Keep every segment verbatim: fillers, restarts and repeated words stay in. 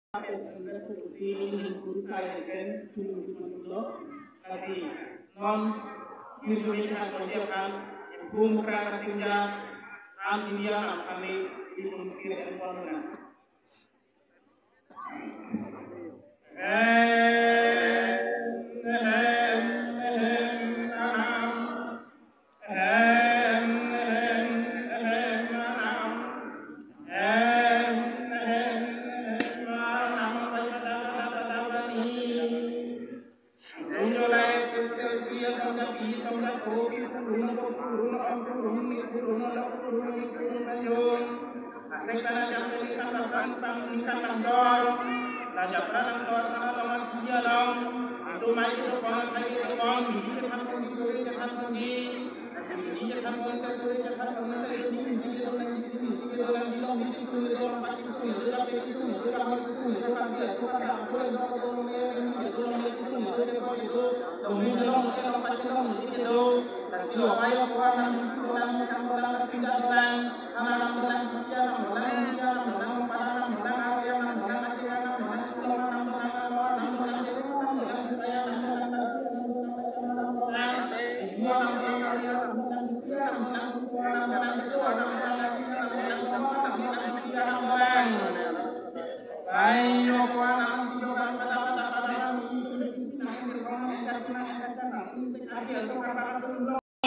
Lasi non sirjuni kan konja kan, bum kan sinja, an India nam kami di pun kiri pun na.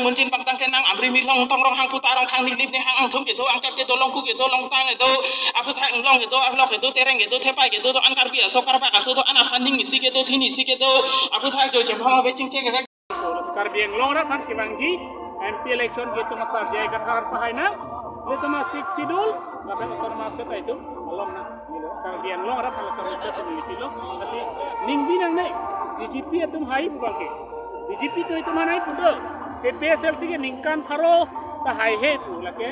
Munjin pangtang kenang amri milong tong rong hang puta rong khang nilip ne hang angthum kedo, angkat kedo, longku kedo, longtang kedo, aphuthak inglong kedo, ablok kedo, tereng kedo, thepai kedo, do-an Karbi aso, Karbak aso do-an aphan ning isi kedo, thin isi kedo, aphuthak jo jebhong ave chingcheng ke. Karbi Anglong arat aphan kevangji M P election ke itum asar J I Kathar pahai na, itum a-Sixth Schedule, lapen Autonomous State itum along na. Karbi Anglong arat aphan laso research community lo. Lasi ning binong ne, B J P atum hai pu bangke. B J P atum itum hai pu do. P P S L C ke ningkan pharo ta haihe pu lake.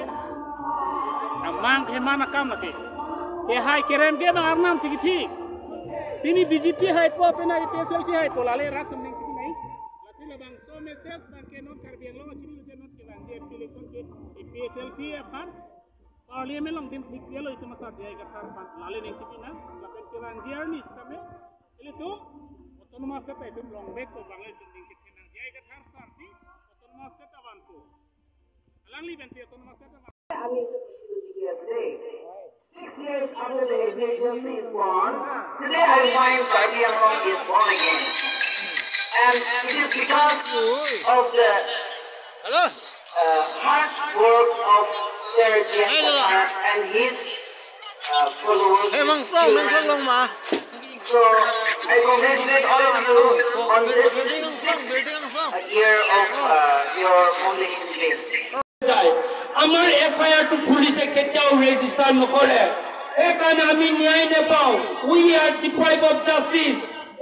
Amang heman akam lake. Kehai kerem ke bang arnam si kithi. Pini B J P haipo, pini A P H L C haipo, lale rat tum ning si nai. Lasi labangso message bangke non Karbi Anglong achini lute non kevangji M P election ke A P H L C aphan Parliament along dim thik lo itum asar J I Kathar aphan. Lale ning si nang, lapen kevangji arni sitame. Ilitum Autonomous State itum long back ko bang le itum ning si nang, J I Kathar aphan si Autonomous State avanpo. Alangli pensi Autonomous State avan. Six years after the A P H L C is born, today I find Karbi Anglong is born again. And it is because of the Hello. uh, hard work of Sir J I Hello. Kathar and his uh, followers. Hey, Mang Prong, Mang Prong long ma. So I congratulate all of you on this sixth year of uh, your foundation day. যায়। আমাৰ F I R টো পুলিচে কেতিয়াও ৰেজিষ্টাৰ নকৰে, সেইকাৰণে আমি ন্যায় নাপাওঁ। We are deprived of justice.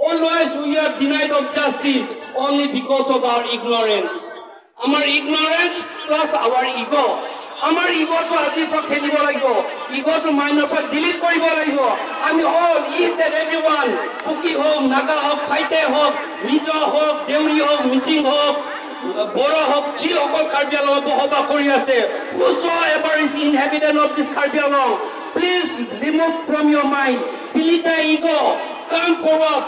Always we are denied of justice only because of our ignorance. আমাৰ ignorance plus our ego. আমাৰ ইগ'টো আজিৰ পৰা খেদিব লাগিব, ইগ'টো মাইণ্ডৰ পৰা ডিলিট কৰিব লাগিব। আমি all, each and everyone, Kuki হওক, নাগা হওক, খাইতে হওক, মিজো হওক, দেউৰী হওক, মিচিং হওক, বড়ো হওক, যিসকল কাৰ্বি আংলঙত বসবাস কৰি আছে, whosoever is inhabitant of this Karbi Anglong, please remove from your mind, delete the ego, come forward.